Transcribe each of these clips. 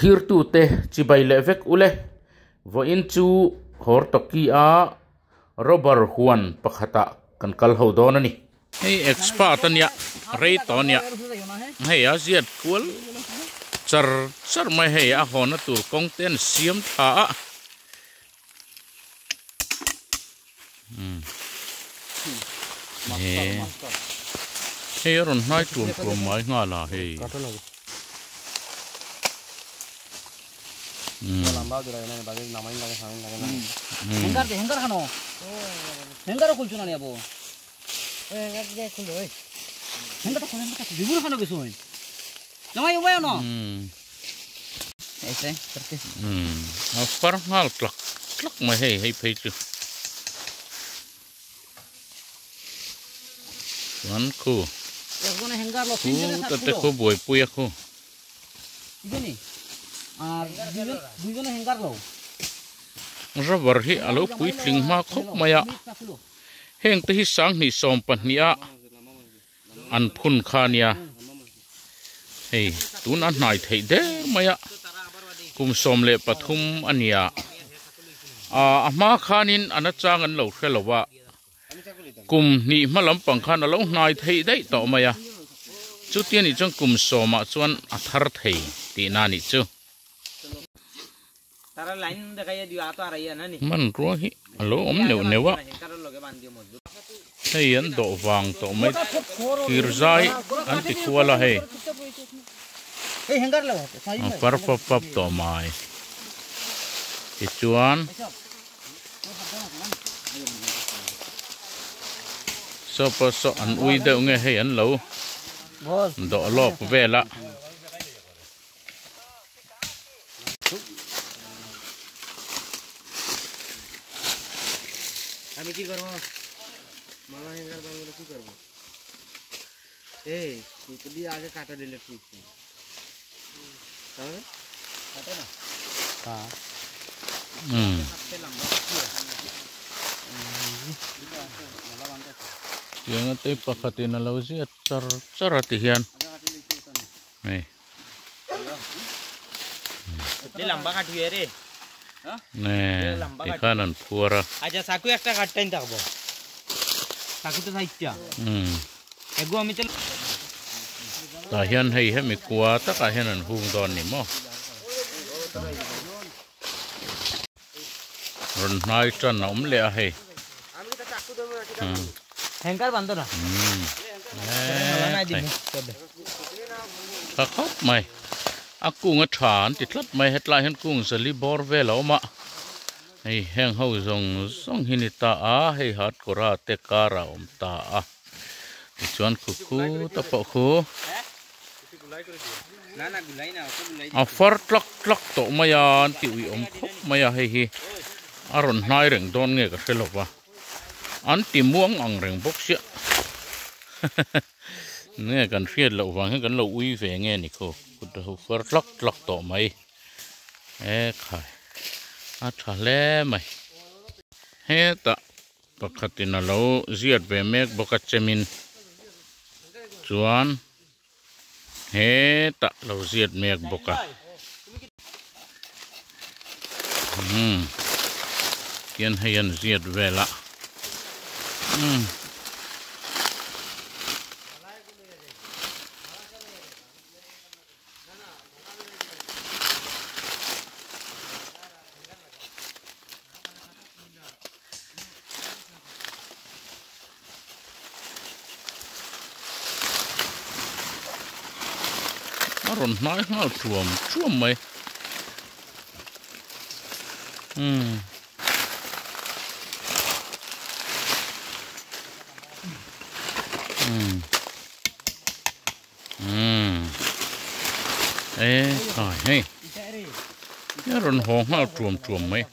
Thlirtute chibai leh vek ule. Vawiin chu Hortoki a rubber huan pakhatah kan kal ho dawn a ni. Hei expert a nia, rei tawh a nia. Hei a ziat kual char char mai hei a hawna tur kawng te an siam tha a. Hei a rawn hnai tuam tuam mai nghal a hei. A far nghal tlak tlak mai hei hei phei chu chuan khu khu ta te khu buaipui a khu. Rubber hi a lo puitling hma khawp mai a heng te hi sanghnih 12 a an phun kha nia hei tun a hnai theih der mai a kum 13 a nia ah a hma khanin a nachang an lo hre lo a kum hnih hma lampang khan a lo hnai theih daih tawh mai a chuti anih chuan kum 10 ah chuan a thar thei tihna a nih chu. Hmanrua hi a lo awm neuh neuh a, hei an dawh vang tawh mai thir zai an ti kual a hei a far pap pap tawh mai tichuan saw pawh saw an ui deuh nge hei an lo dawh lawk vel a. Tianga te pakhatin a lo ziat char char a ti hian hei. Ne tikhan an phuar a. Tah hian hei hemi kua takah hian an hung dawn ni maw. Rawn hnai tan a awm leh a hei. Tha khawp mai. A kung a tha an ti tlat mai hetlai hian kung zali bawr vel a awm a. Hei heng ho zawng zawng hi ni ta a hei hat kawra te kar a awm ta a. Tichuan khu khu ta pawh khu. A far tlak tlak tawh mai a an ti ui awm khawp mai a hei hi a rawn hnai reng dawn nge ka hre lo va an ti muang ang reng bawk sia nge kan hriat loh vang hian kan lo ui ve nge ni khaw kut a ho far tlak tlak tawh mai e khai a tha hle mai hetah pakhatin a lo ziat ve mek bawk a chemin chuan. Hetah lo ziat mek bawk a. Umm tian hei an ziat vel a. Umm. A rawn hnai nghal thuam thuam mai umm umm umm e khai hei a rawn haw nghal thuam thuam mai.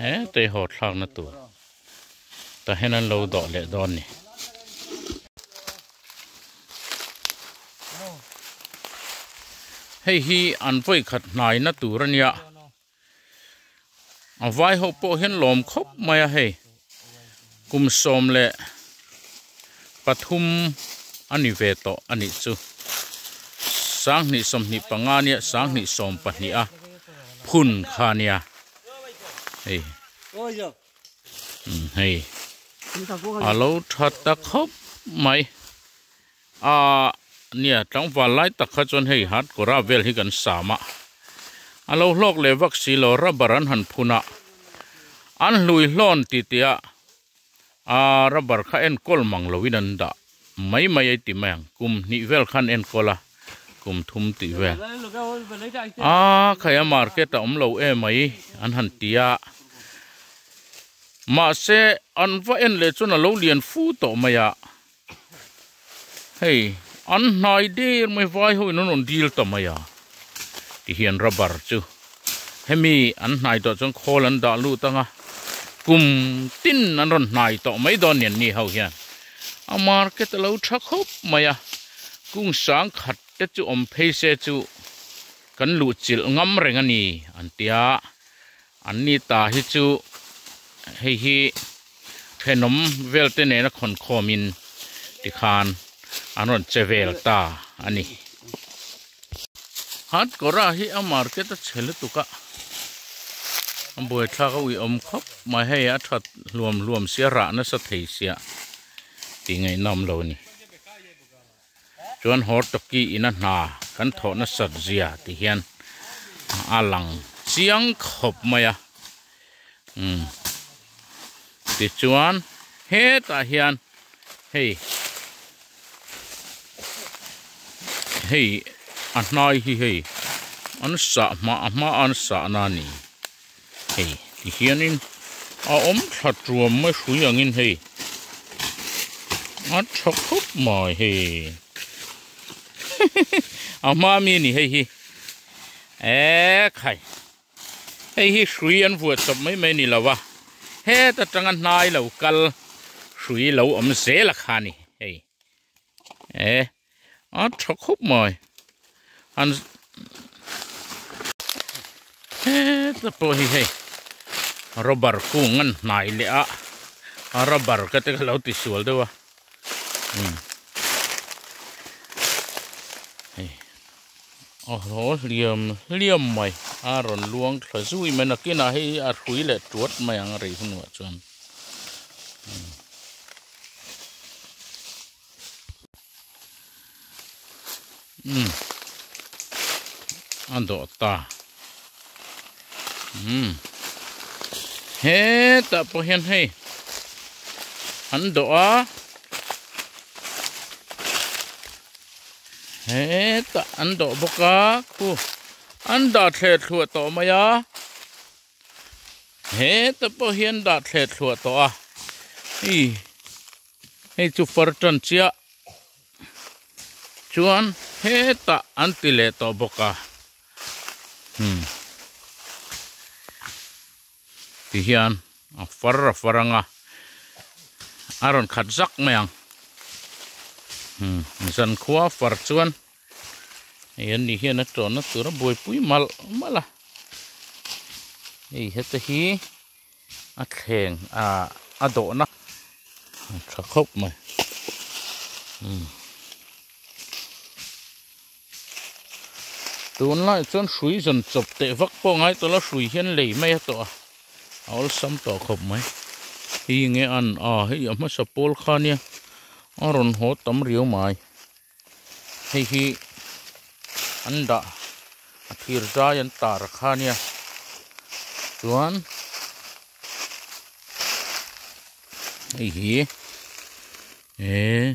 He tei haw thlakna tur tah hian an lo dawh leh dawn ni. Hei hi an vawi khat hnaina tur a nia. A vai ho pawh hian lawm khawp mai a hei kum 13. Pathum a ni ve tawh a nih chu. 2025 nia 2020 a phun kha nia hei hei a lo tha ta khawp mai a nia tlangval lai tak kha chuan hei hat kawra vel hi kan sam a a lo hlawk leh vak si lo rubber an han phun a an hlui hlawn ti tih a. Aa rubber kha enkawl mang loin an dah mai mai a ti mai ang kum hnih vel khan enkawl a kum thum tih vel aa khai a market a awm lo em mai an han ti a mahse an va en leh chuan a lo lian fu tawh mai a hei an hnai der mai vai ho in an rawn dil ta mai a ti hian rubber chu hemi an hnai tawh chuan khawl an dah lut ang a kum tin an rawn hnai tawh mai dawn ni an ni ho hian a market a lo tha khawp mai a kung sang khat te chu awm phei se chu kan luh chilh ngam reng a ni an tia. An ni ta hi chu hei hi thenawm vel te nena khawn khawmin tikhan an rawn che vel ta a ni. Hatkawra hi a market a chhe lutuk a, a buaithlak a uiawm khawp mai hei a that hluam hluam sia rah nasa thei sia tih ngaihnawm lo a ni. Chuan Hortoki ina hna kan thawh nasat zia ti hian a lang chiang khawp mai a umm tichuan hetah hian hei hei a hnai hi hei an sah hma a hma a an sah na a ni hei ti hianin a awm thla tuam mai hrui angin hei a tha khawp mai hei a hma ami a ni hei hi ekhai hei hi hrui an vuah chawp mai mai a ni lo a heta tanga hnai lo kal hrui lo awm zel a kha a ni hei e a tha khawp mai an heta pawh hi hei rubber kung an hnai leh a a rubber ka te ka lo ti sual deuh a umm hei a hlawl hliam hliam mai a rawn luang thla zui mai nakinah hei a hrui leh tuat mai ang a rei hunah chuan. Umm a dawh ta umm hetah pawh hian hei an dawh a hetah an dawh bawk a khu an dah thleh thluah tawh mai a. Heta pawh hian dah thleh thluah tawh a hei hei chu far tan chiah chuan hetah an ti leh tawh bawk a hmm ti hian a far a far ang a a rawn khat zak mai ang hmm zankhua far chuan. Hei an ni hian a tawnna tur a buaipui malh malh a hei heta hi a thleng ah a dawhna a tha khawp mai umm tunlai chuan hrui zawn chawp teh vak pawh ngai tawh lo hrui hian lei mai a tawh a a awlsam tawh khawp mai hei nge an a hei a hmasa pawl kha nia a rawn haw tam riau mai. Hei hi an dah a thir zai an tar kha ania chuan hei hi eh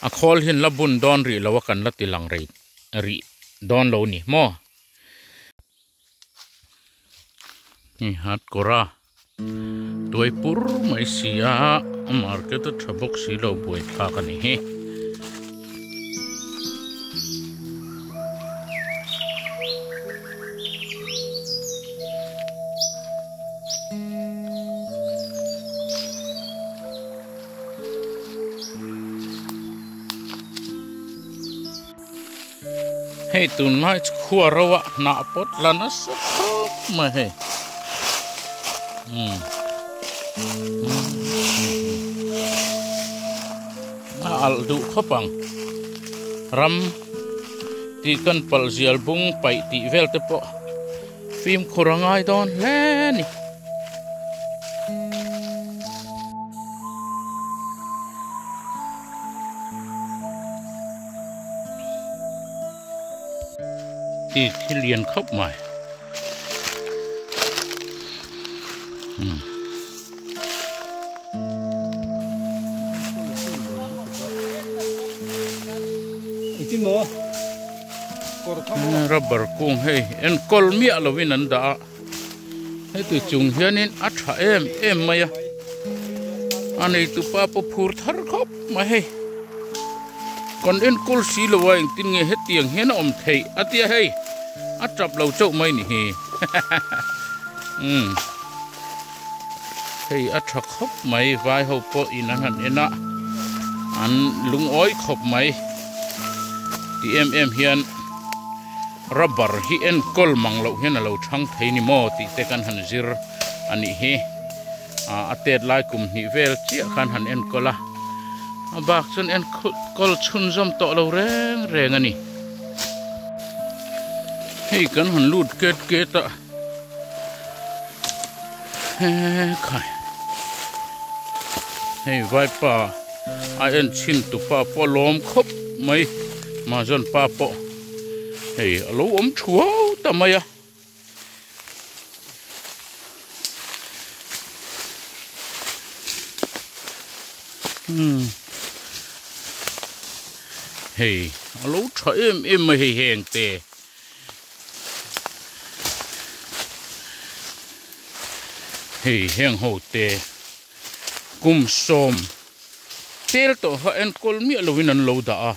a khawl hian la bun dawn rih lo a kan la ti lang rei rih dawn lo ni maw. Hei hat kawr a tuai pur mai si a a market a tha bawk si lo buai thlak a ni hi. Hei tunlai chu khua ro a hnah pawt la nasa khawp mai hei umm. a alh duh khawp ang. Ram tih kan palh zial bung paih tih vel te pawh fimkhur a ngai dawn hle a ni. Tih thil lian khawp mai. Rubber kung hei enkawl miah lovin an dah a heti chung hianin a tha em em mai a a neitupa pawh phur thar khawp mai hei kan enkawl si lo a engtin nge hetiang hian a awm theih a tia hei a tap lo chauh mai ni hi umm. Hei a tha khawp mai vai ho pawh in an han en a an lungawi khawp mai ti em em hian rubber hi enkawl mang loh hian a lo thang thei ni maw tih te kan han zir a nih hi ah a tet lai kum hnih vel chiah khan han enkawl a a bak chuan enkawl chhunzawm tawh lo reng reng a ni hei kan han lut ket ket a. Hekhai hei vaipa a en chhin tu pa pawh lawm khawp mai mahzawn pa pawh hei a lo awm thuau ta mai a. Hei a lo tha em em mai hei heng te. Hei heng ho te kum sawm tel tawh kha enkawl miah lovin an lo dah a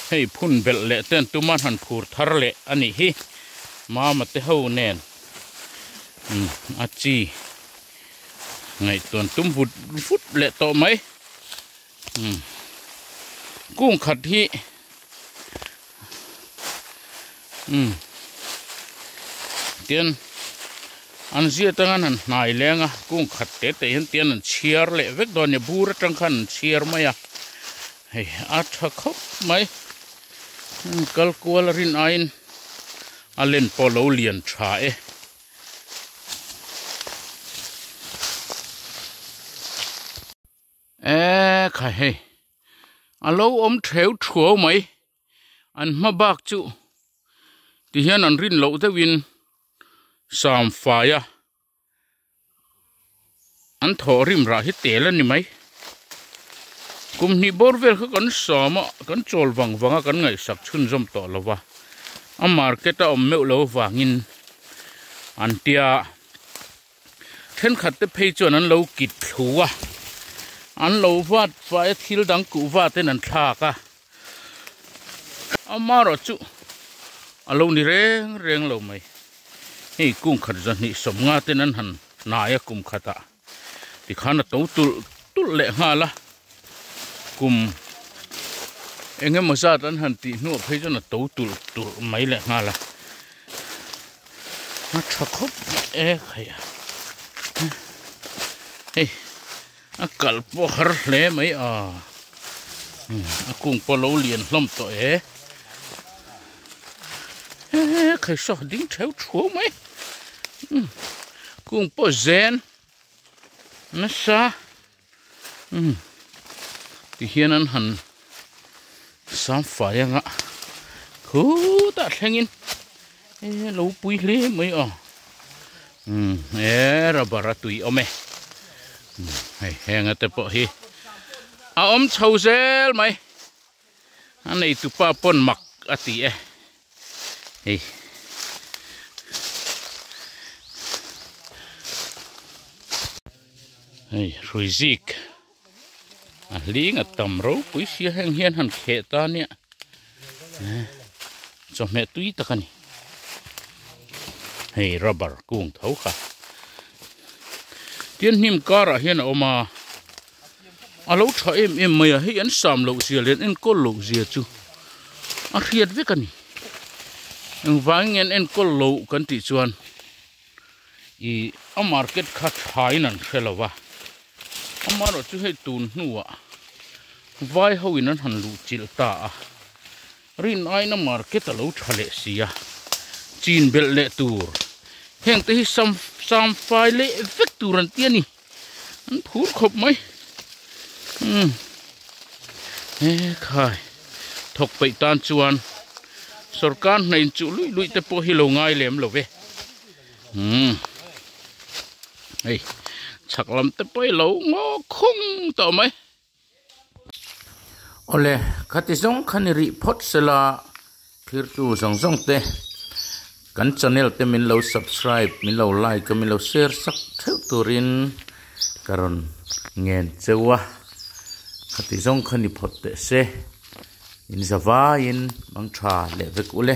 hei phun belh leh ten tuma han phur thar leh a nih hi mama te ho nen a chi ngaihtuan tum vut vut leh tawh mai kung khat hi. Umm tian an zia atang an han hnai leng a kung khat te te hian tian an chhiar leh vek dawn a ni bur atang khan an chhiar mai a hei a tha khawp mai kal kual a rin aiin a len pawh a lo lian tha e. E khai hei a lo awm theu thuau mai an hma bak chu ti hian an rin loh deuhin sam fai a an thawh rim rah hi tel a ni mai kum hnih bawr vel kha kan sam a kan chawl vang vang a kan ngaihsak chhunzawm tawh lo va a market a awm meuh lo vangin an tia. Thenkhat te phei chuan an lo kit thlu a, an lo vat fai a thil dang kuh vat in an thlak a, amaherawh chu a lo ni reng reng lo mai. Hei kung khat zahnih sawmnga ten an han hnai a kum khatah tikhan a to tulh tulh leh nghal a, kum eng emaw zat an han tih hnuah phei chuan a to tulh tulh mai leh nghal a. A tha khawp e khai a hei a kal pawh har hle mai a a kung pawh lo lian hlawm tawh e he khai saw ding theu thuau mai kung pawh zen nasa tihian an han sam fai anga khutah thlengin e lo pui hle mai a e rubber a tui awm e hei heng te pawh hi a awm chho zel mai a neitupa pawn mak a ti e hei. Hei hrui zik a hling a tam ropui sia heng hian han kheh ta nia chawhmeh tui tak a ni hei rubber kung tho kha tin hnim karah hian a awm a a lo tha em em mai a hei an sam loh zia leh an enkawl loh zia chu a hriat vek a ni engvangin nge an enkawl loh kan tih chuan. Ih a market kha thain an hre lo va amaherawh chu hei tun hnuah. Vai ho in an han luh chilh ta a, rin aina market a lo tha leh si a, chin belh leh tur heng te hi sam sam fai leh vek tur an ti a ni, an phur khawp mai umm he khai thawk peih tan chuan sorkar hna in chuh luih luih te pawh hi lo ngai lem lo ve umm hei chhak lam te pawh hi lo ngaw khung tawh mai. Awle, khati zawng kha ni rih phawt sela thirtu zawng zawng te kan channel te min lo subscribe, min lo like a, min lo share sak theuh turin ka rawn ngen cheu a. Khati zawng kha ni phawt teh se, in za vaiin mang tha leh vek ule.